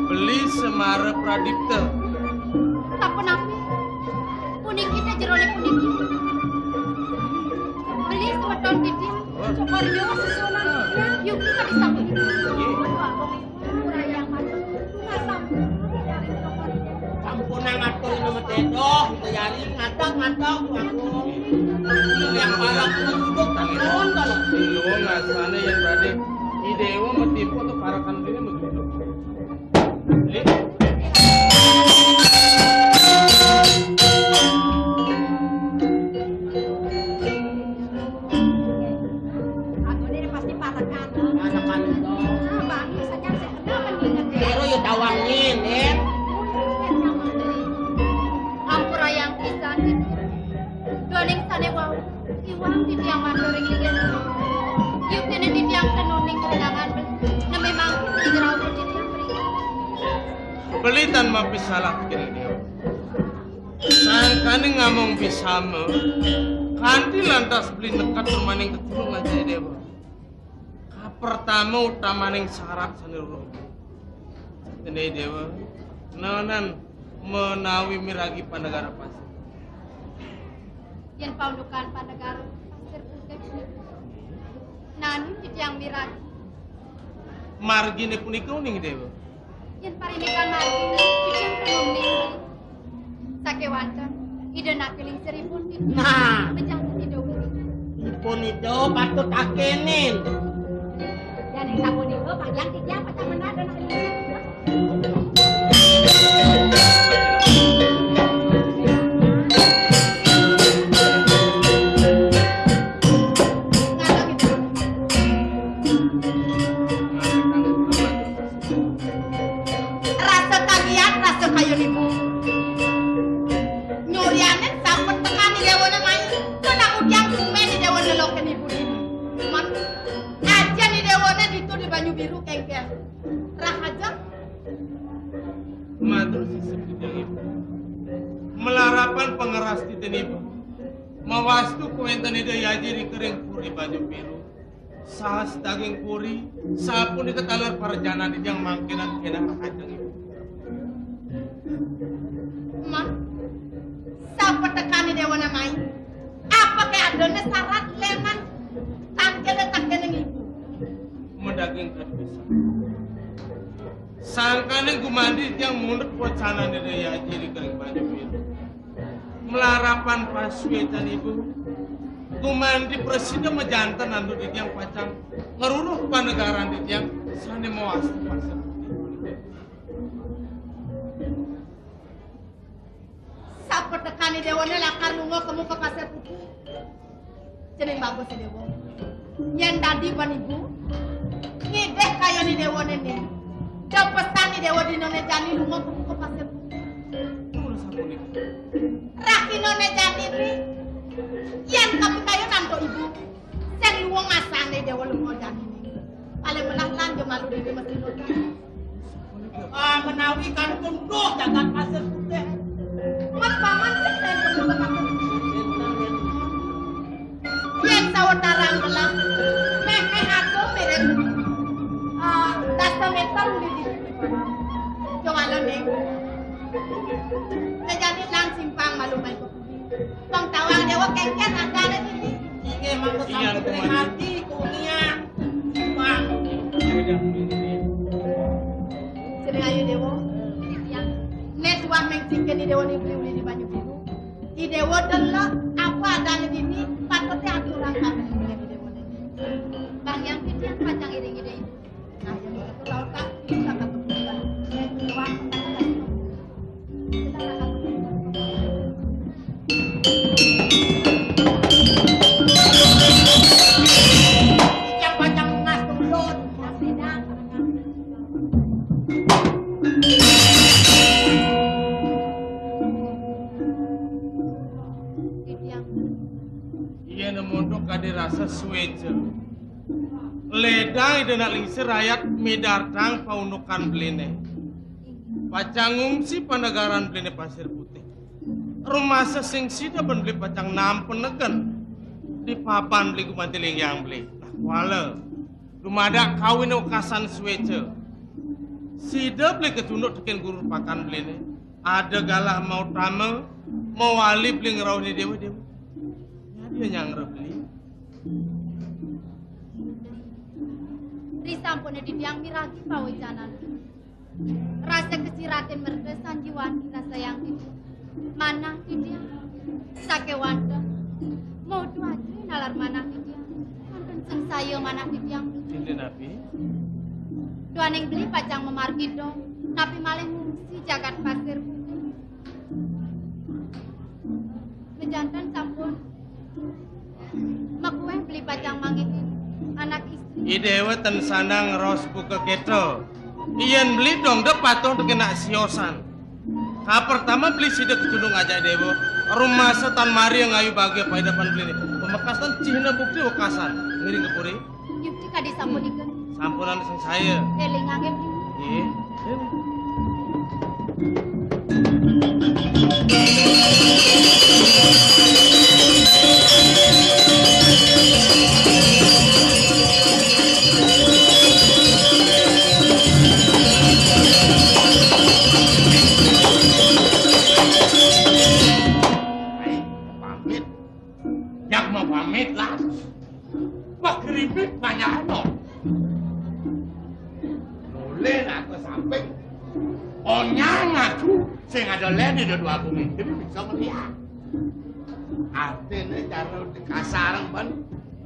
Beli Semara Pradipta. Sapunapi? Puniki te jerone puniki. Beli semeton titiang. Cokor yo sesunan titiang. Yuk, kita disambut. Nggih. Sampunang atur nama tedoh, itu yari ngadeg-ngadeg aku. Yang parah kena duduk tak nonton. Nuwun ngasane yen badhe Idewa metimpa untuk parakan dene metu. Agone pasti parekan. Parekan to. Ah, bani saja sing kena mendingan. Karo ya tawangin, eh. Ampurayang pisan. Doning sane wau. Iwang titiang matur ing linggih. Yuktene titiang tenuning kerenangan. Neme mangku digerau titiang mriki. Beli tan mapi salah kene dia. Sangkane ngamong bisama, kanthi lantas beli nekat rumaning keturungan Jaya Dewa. Kapertama utamaning syarat sane ruruh. Jaya Dewa, nanan menawi miragi panegara pasir. Yen paundukan panegara pasir putih, nanu titiang miragi. Margine punika uning Dewa. Yen parindikan margi, ijin tenun ning. Sakewanten, Ida Nake Lingsir ipun titah. Nah. Pejalan Ida Wiri. Ipun Ida patut takenin. Yen ing sapunika, panjang titiang pacang menah Ida Nake Lingsir. Ngalami. Rasa kagiat, rasa kayun ibu. Nyurianin sampun tekan di dewane mai. Kena udiang sumen di dewane loken ibu ini. Mon, aja di dewane ditu di Banyu Biru kengkeng. Rah aja. Matur sisip titiang ibu. Melarapan pangeras titiang ibu. Mawastu kuwenten Ida Yaji ring kering puri Banyu Biru. Saha sadaging puri, sapunika taler parjanan titiang mangkenan kenang rahayu. Mon, sapetekane dewane mai. Apake adane sarat lenan tangkene tangkene ngibu? Sangkaning gumanti tiang mundut wacanané Daya Aji ri kering banyu biru. Malarapan pasuécan ibu. Gumanti prasida majanten antuk titiang pacang ngruruh panegaran titiang sané mawasta pasir putih. Sapatekané déwané lakar lunga kemu ka pasir putih. Cening bagus déwa. Yén dadi panibu, ngidih kayuné déwané né. Depesané déwa dinané jani lunga kemu ka pasir putih. Rakinané jani né. Yén kapikayun antuk ibu, sing luung asané déwa lunga jani né. Paling menah lan jemalu dini mesti nurut. Ah, menawi kanu tunduh jagat pasir putih. Mat paman sing nenten pasir putih. Yén sawetara gelah, méh-méh adoh mirip, ah, dasa méter uli di. Jong alon, Ning. Sejati lan simpang malu mai. Wong tawang déwa kéngkén adané dini. Inggih, mangda sampun ring ati, kunia. Bang. Cening ayu déwa. Yang né tuah mengcingkén i déwa ni beli uli di banyu biru. I déwa delok apa adané dini, patuté aturang kabéh ring i déwa né. Bang Yang titiang pacang iring i déwa. Yén montok kadi rasa suéca. Lédang Ida Anak Lingsir rayat midartang paundukan beliné. Pacang ngungsi panegaran beliné Pasir Putih. Rumasa sing sida ben beli pacang nampenegen di papan beli gumanti linggihang beli. Nah, kuala. Dumadak kawin wekasan suéca. Sida beli katunduk tekén guru pakan beliné. Ada galah mautama, mawali beli ngrauhin déwa-déwa. Nyadi nyangra beli. Ri sampuné titiang miragi pawécanan. Rasa keciratin merta sanjiwani rasa yang titiang. Manah titiang. Sakéwanten. Modo aja nalar manah titiang. Wonten sing saya manah titiang. Inggih napi? Duaning beli pacang mamargi dong. Napi malih ngungsi jagat pasir putih. Majanten sampun. Makuéh beli pacang manggihin anak istri. I déwa ten sanang raos buka kéto. Yén beli dong da patuh tekén nak siosan. Kapertama beli sida katunduk ngajak déwa. Rumasa tan mari ngayu bagia paidapan beliné. Pamekas tan cihna bukti wekasan. Ngiring ka puri. Yukti kadi sampun iket. Sampunang sing saya. Élingang, Bli. Nggih. Ayo, pamit. Yak mau pamit lah. Wah, keripik banyak no. Nulih nak ke samping. Onyang aku sing ada lé di dua bumi. Jadi bisa melihat. Artinya cara dikasarang ban.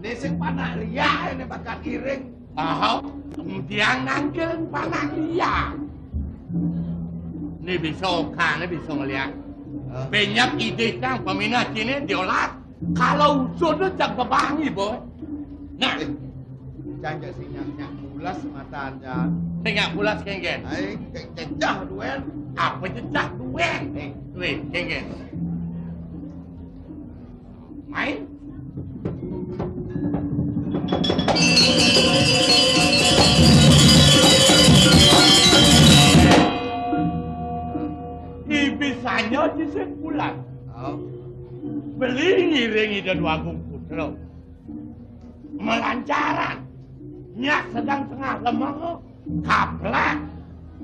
Ini sing panak liak ini bakal iring. Aha, tiang nangkil panak liak. Ini bisa oka, ini bisa ngeliat. Hah? Banyak ide kang peminat kini diolah. Kalau usut tu jak bebangi, boy. Nah. Eh, jangan sing nyak, nyak bulas mata anda. Sing nyak bulas, kéngkén. Ai, cecah duen. Apa cecah duen? Eh. Weh, kéngkén. Main. Ibisanya di sebulan. Oh. Beli ngiring Ida Dwagung Putra. Melancaran. Nyak sedang tengah lemah, kaplak.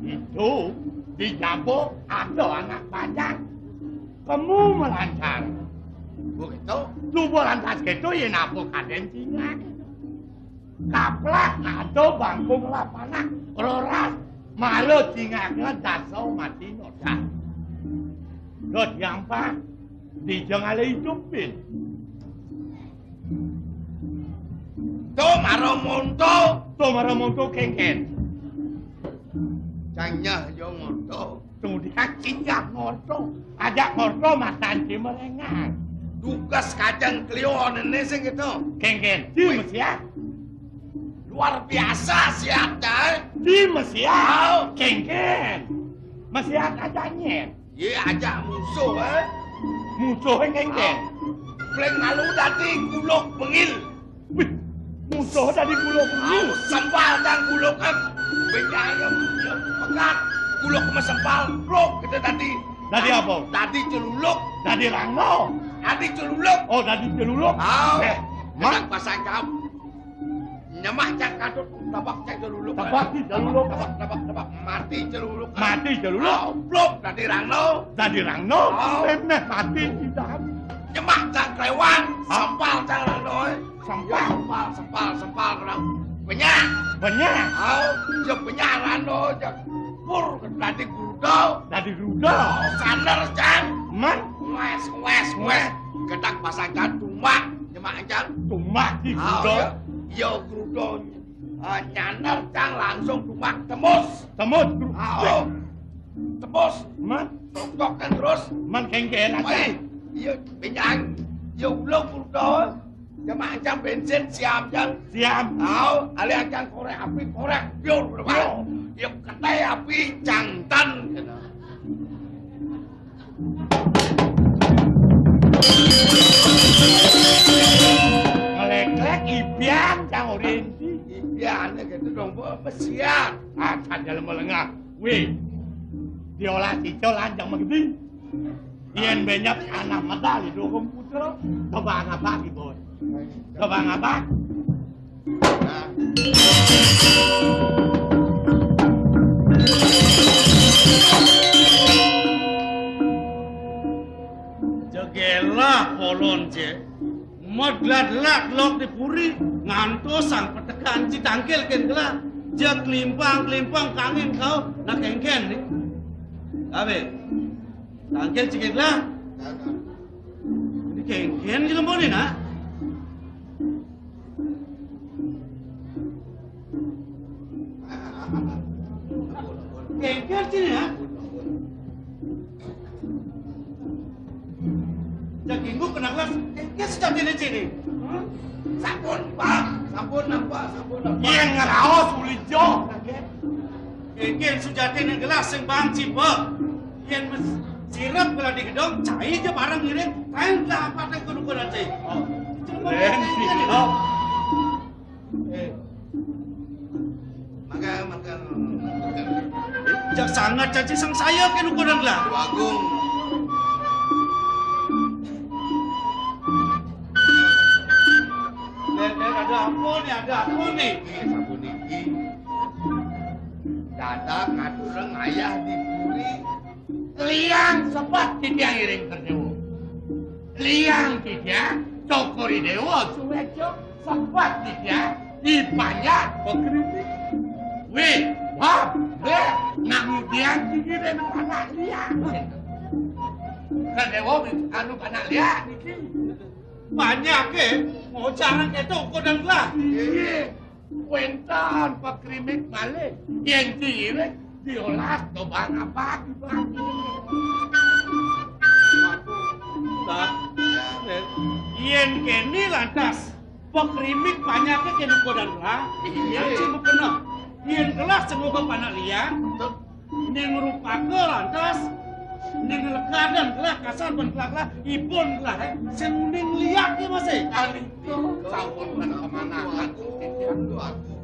Itu di jabo ada anak bajang. Kamu melancar. Begitu? Tubuh lantas gitu, ya napa kadén tinggal. Kaplak ada bangkung lapanak roras, mara cingakna dasa mati noda. Dot diampah, dija ngalih idupin. To mara monto. To mara monto kéngkén. Cang nyah ya ngorta. Tuh dia cinjak ngorta. Ajak ngorta matan ci merengang. Dugas kajeng kliu onéné sing kéto. Kéngkén. Ci mesiat. Luar biasa siatnya, eh. Ci mesiat. Au. Kéngkén. Mesiat aja nyén. Yé, ajak musuh, eh. Musuhé kéngkén. Au. Bléng malu dadi guluk bengil. Wih, musuh dadi guluk bengil. Au, sempal cang guluk, eh. Bénjang ya, ya, pegat. Guluk mah sempal, pluk, kéto dadi. Dadi apa? Dadi celuluk. Dadi rangno. Dadi celuluk. Oh, dadi celuluk. Au. Eh, Mak. Anak pasang jam. Nyemak cang kadut, tebak cang celuluk. Tebak ci celuluk. Tebak, tebak, tebak. Mati celuluk. Mati celuluk. Au, pluk, dadi rangno. Dadi rangno. Au. Méh mati idahan. Nyemak cang kléwang, au, sempal cang rangno, eh. Sempal. Sempal, sempal, sempal, rangno. Benyak. Benyak. Au, ya benyak rangno, ya pur dadi gruda. Dadi gruda. Au, saner cang. Man. Wés, wés, wés. Gedak pasang cang tumbak, nyemak cang. Tumbak di gruda. Au, ya. Ya, gruda. Ah, nyaner cang langsung tumbak tembus. Tembus, gru-, ah, oh. Tembus. Man. Tok-tok kan terus. Man kéngkén aja. Woi, iya, bénjang. Ya ulo gruda. Ya mancang bénsin siam cang. Siam. Au, alih cang korék api, korék biur, berapa? Biur. Ya keté api cang tan, kéto. Nglék-lék ibian cang orin di. Ibiané kéto dong, Bu, mesiat. Ah, cang jalan melengah. Wih, diolah cicol anjang magedi. Yén benyap anak medal di dukung putra, coba ngapa gitu. Coba ngapa? Jegélah polon cé, medlat-lat lok di puri, ngantos sang petekan ci tangkil kén gelah, jeg klimpang-klimpang kangin kau, nak kéngkén né. Kabéh. Tangkil ci kén gelah. Né kéngkén ci lembu né, nak. Kéngkén ci né, nak. Jak ingguk kena gelas, kéngkén sejatiné ci né. Sampun, Pak. Sampun, napa? Sampun, napa? Yén ngraos uli joh. Kéngkén sujatiné gelah sing bang cibek. Yén mes-, sirep gelah di gedong, cai ja bareng ngiring, kain gelah apaté kudu-kudu cai. Oh. Yén sirep. Eh. Mangga, mangga, mangga. Jak sanget caci sangsaya kén ukuran gelah. Agung. Dén, dén, ada apa né? Ada apa né? Ini sapuniki. Dadak aturang ayah di puri. Liang sepat titiang iring ka déwa. Liang titiang cokor i déwa suéca, sepat titiang i panjak pakritik. Wih, wah, wéh, ngamudian tinggi dén anak liang. Ka déwa anu anak liang niki. Panjaké ngojarang kéto ukuran gelah. Iya. Wénten pakrimik malih, yén diirit diolas tobang abad ibad. Nah, yén kéné lantas pakrimik panjaké kén ukuran gelah, iya, sing makeneh. Yén gelah sing ngukup anak liang, ning rupaka lantas, ning lekadan gelah kasar ban gelah-gelah, ibun gelah, eh, sing uning liak ya masih. Kali itu sampun kena kemana? Aduh, aduh, aduh.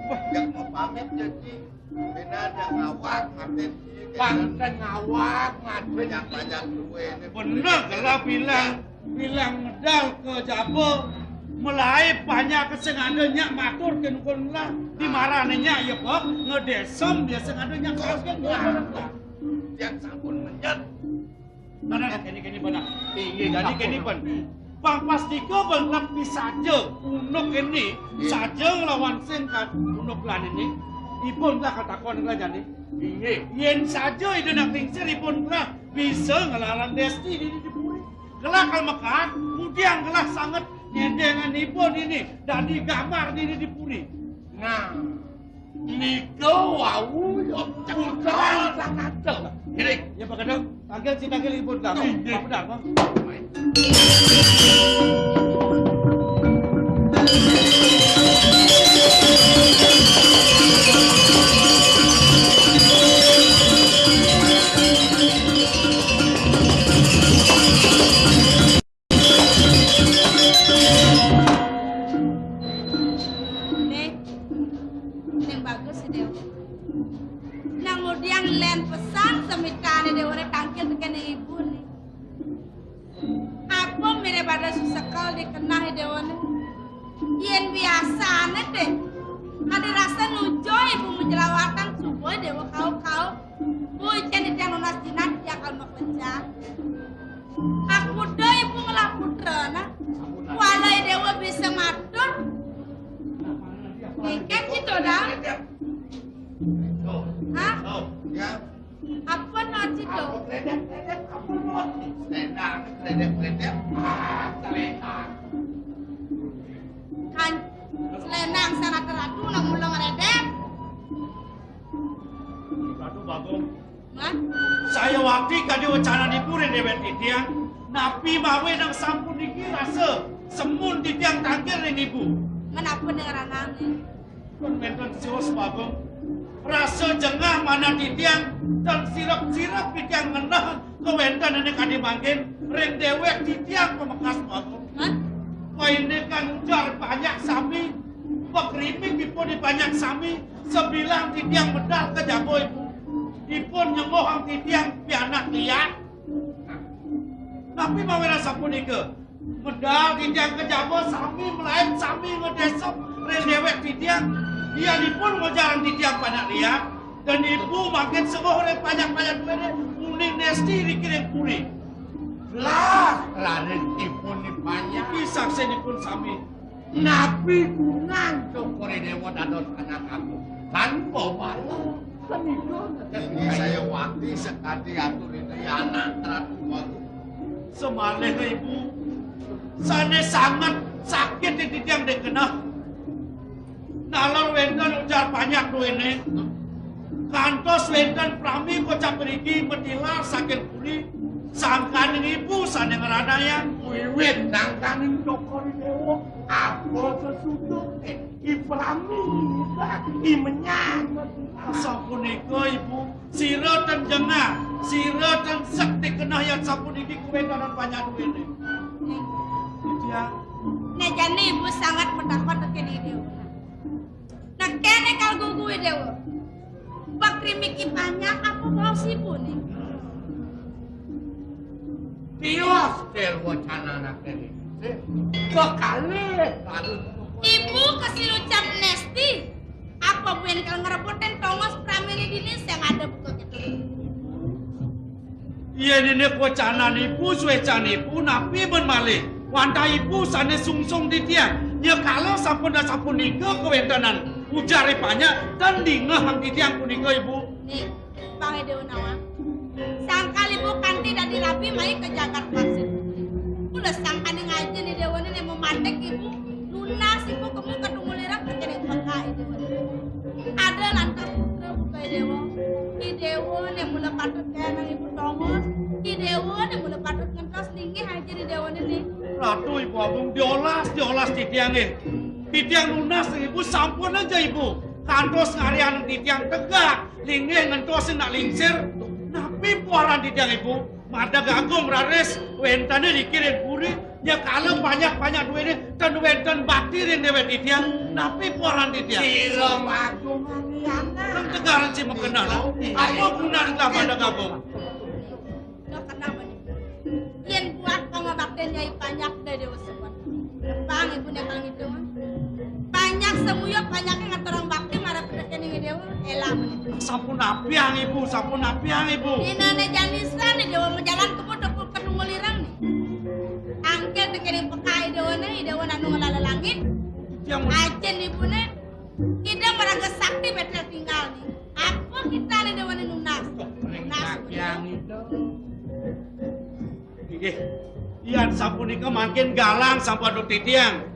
Wah, yang mau pamit jadi, bina ada ngawak, ngaten. Pangken ngawak, ngaten. Banyak-banyak duit. Bener, gelah bilang. Bilang medal ka jaba, melaé panjak sing ada nyak matur kén ukun lah. Di marané nyak ya, Pak, ngedesem dia sing ada nyak kagén. Tiang sampun menyet. Mana kéné-kéné benar. Inggih, jadi kéné pun. Bang pastika bengkep saja unuk ini, iya, saja nglawan sing kan unuk lan ini. Ipun lah katakon lah jani. Inggih. Yén saja Ida nak lingsir ipun lah bisa nglarang Desti dini di puri. Gelah kal mekat, mudiang gelah sanget nyendengan ipun ini dadi gambar dini di puri. Nah, nika wau ya putra Sakata. Ngiring. Ya, Pak Kadang. Tangkil si tangkil ipun lah. Inggih. Pak Kadang, Bang. Nih, ning bagus sih, Déwa. Nang ngudiang lén pesan semitané Déwa né tangkil tekén ibu nih. Apa mirip ada susekel di kenah Déwa né? Yén biasané deh, ada rasa nujo ibu menjelawatan subuh Déwa kau-kau. Boy, cén titiang nunas jinan, titiang kal maklenca. Aku doi ibu ngelah putra, nah. Walai Déwa bisa matur. Ngéngkén cito, dah. Hah? Apa no cito? Apa kredit, kredit, apa no? Selendang, kredit, kredit. Ah, selendang. Kan, selendang sana teratu, nak mula ngeredep. Ratu Bagong. Hah? Saya wakti kadi wacana nipu ring déwék titiang, napi mawi nang sampun niki rasa semun titiang tangkil ring ibu. Menapa dengan anaknya? Pun wénten sios Bagong. Rasa jengah manah titiang, tan sirep-sirep titiang ngenah kawéntenané kadi mangkin ring déwék titiang pamekas Bagong. Hah? Painé kan ujar banyak sami, pakrimik ipun banyak sami, sabilang titiang medal ka jaba ibu. Ipun nyembohang titiang pianak liak. Napi mawinan sapunika? Medal titiang ka jaba sami malaib sami ngadesep ring déwék titiang. Yan ipun ngojarang titiang pianak liak. Dan ibu mangkin sengguh ring panjak-panjak duéné uning Nesti riki ring puri. Lah, raris ipun ni panjak. Iki saksinipun sami. Napi gunan Cokor I Déwa dados anak agung? Tanpa bala. Keniga. Ini saya wakti sekadi atur ini anak Ratu Waru. Semalih ibu, sané sanget sakit di titiang di keneh. Nalar wénten ujar panjak duéné. Kantos wénten prami kocap mriki matilar saking puri, sangkaning ibu sané ngranayang. Wiwit sangkaning Cokor I Déwa, apa sesuduté, i prami, i menyang. Sapunika ibu, sira ten jengah, sira ten sek di keneh yan sapuniki kawéntenan panjak duéné. Titiang. Nah, jani ibu sanget matakon tekén I Déwa. Nah, kéné kal gugu I Déwa. Pakrimiki panjak apa baos ibu né? Tios tel wacana anak ini. Kekalih. Ibu kesilucan Nesti. Apa buin kal ngrebutin tongos praminé dini sing ada buka gitu. Yén dene kocanan ibu, suécan ibu, napi men malih? Wantah ibu sané sungsung titiang. Ya kala sampun sapunika kawéntenan ujar I Panjak, ten dingehang titiang punika, ibu. Nih, Bang Ede Nawang. Sangkal ibu kanti dadi rabi mai ka jagat pasir. Kula sangkaning ajin I Déwa né mamatik ibu. Nunas ibu kemu katungul ireng tekén ing peka I Déwa. Ada lantas putra buka I Déwa. I Déwa né mula patut kénang ibu tongos. I Déwa né mula patut ngentos linggih ajin I Déwa né. Ratu Ibu Agung, diolas, diolas titiang nggih. Titiang nunas ibu, sampun aja ibu. Kantos ngarian titiang tegak, linggih ngentos nak lingsir. Napi puaran titiang ibu? Madeg agung raris wénten riki ring puri, ya kala banyak-banyak duwéné, ten wénten bakti ring déwék titiang. Napi poran titiang? Sira magungan liana. Nang tegaran si makeneh. Apa gunan ka madeg agung? Yén buat pangabaktin Nyai Panjak Déwa Sepat. Pang ibu nekal ngitung. Panjak semuyuk, panjaké ngaturang bakti marep rekening Déwa. Elah. Sampun apiang ibu, sampun apiang ibu. Inané janisan Déwa majalan kebut dapur kedungul ireng nih. Ang Kene kene peka Ida Wana, Ida Wana anu ngelala langit. Yang ajin ibuné, Ida maraga sakti betel tinggal nih. Apa kita nih Ida Wana nunas? Nunas, yang itu. Inggih. Yan sapunika mangkin galang sampun titiang.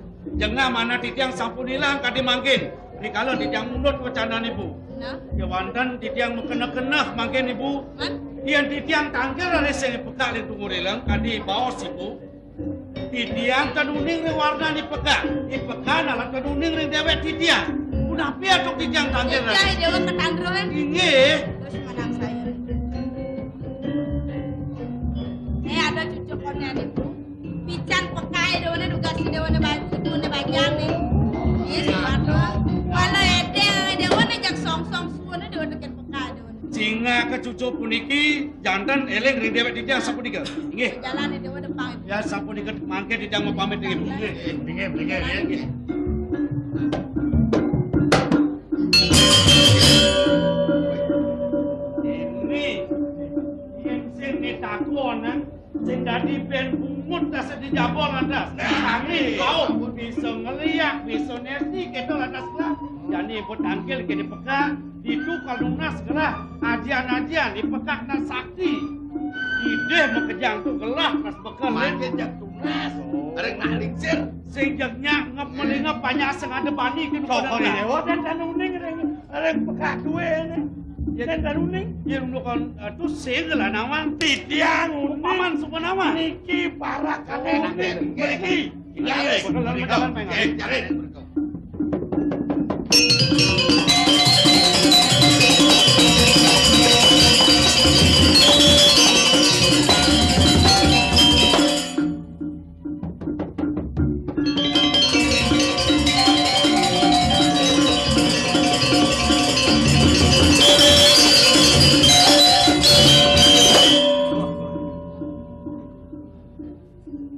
Jengah manah titiang sampun ilang kadi mangkin. Rikala titiang mundut wecananipun. Nah. Kéwanten titiang makeneh-keneh mangkin, Ibu. Man? Yén titiang tangkil raris sing pekak ring tunggur ileng kadi baos, Ibu. Titiang ten uning ring warnan ipekak. Ipekak nalar ten uning ring déwék titiang. Punapi antuk titiang tangkil raris? Titiang Déwa Ketandra, kan? Inggih. Terus manang saya. Eh, ada cucu koné, Ibu. Pican pekaé déwané dugas déwané baju, déwané bagian nih. Iya, sing warna. Walau édéng, déwané jak songsong suwun déwané tekén pekaé déwané. Singaka cucu puniki janten éling ring déwék titiang sapunika. Inggih. Jalan déwa depan. Ya, sapunika mangké titiang mapamit inggih. Inggih, inggih, inggih, inggih. Ini yén sing nitakonan, sing dadi bén bungut tas di jaba lantas. Nah, sami kau bisa ngeliak, bisa nesi, kéto lantas lah. Jani ibu tangkil kéné pekak, ditu kalunas gelah, ajian-ajian, ipekak nak sakti. Idih makejang tu gelah, tas bekel. Makin jak tunas, areng nak lingsir. Sing jeg nyak ngep melingep banyak sing ada bani kéné. Cokor pada déwa. Dan dan uning ring, ring pekak dué né. Ya, dan dan uning. Ya, unduk kon, eh, tu sing lah nawang. Titiang uning. Paman suka nawang. Niki para kané uning. Niki. Jaring. Bakal dalam jalan, Mang. Eh, jaring.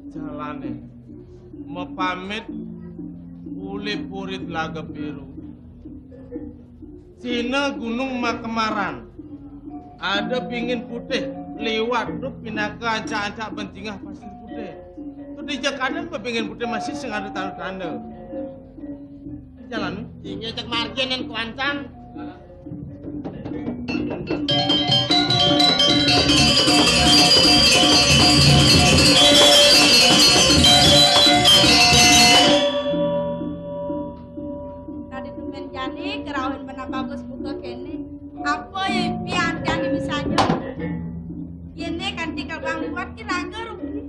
Jalané mapamit uli puri Tlaga Biru. Sina Gunung Makemaran. Ada bingin putih liwat, rup pinaka ancak-ancak ben jingah pasir putih. Tu di jakanan bebingin putih masih sing ada tanda-tanda. Jalan. Inggih cek margin dan kuancang. Tadi tumben jani kerauhin benar bagus buka kéné. Apa ya pian jani misalnya? Yéné kanti kalbang liwat ki raga rugi.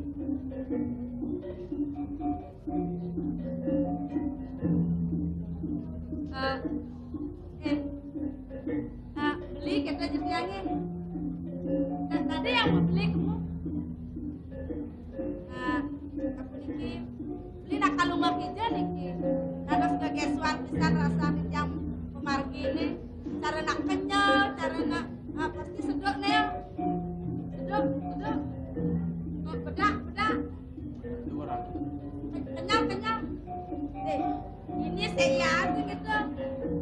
Eh, eh, eh, beli kita jadiannya. Dan tadi yang mau beli kamu. Nah, aku niki beli nak kalung kija niki. Dados gegesuan pisan rasa titiang pamarginé. Cara nak kenyel, cara nak, ah, pasti seduk nih. Seduk, seduk. Oh, pedak, pedak. Kenyal, kenyal. Eh, ini saya gitu.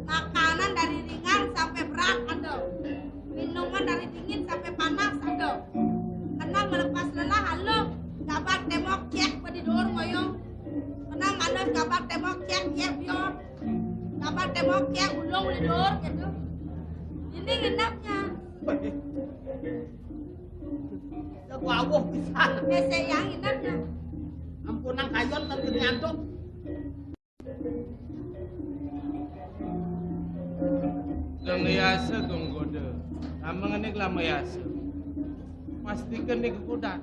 Makanan dari ringan sampai berat ada. Minuman dari dingin sampai panas ada. Kenang melepas lelah, halo. Gabar tembok cek badi dor ngoyong. Kenang manus gabar tembok cek, cek bior. Gabar tembok cek, ulung badi dor gitu. Ini nginapnya. Jago awuh pisan. Mesé yang inapnya. Ampunang kayon lan nyantuk. Geng yasa geng goda. Lama ngenik lama yasa. Pasti kenik kudat.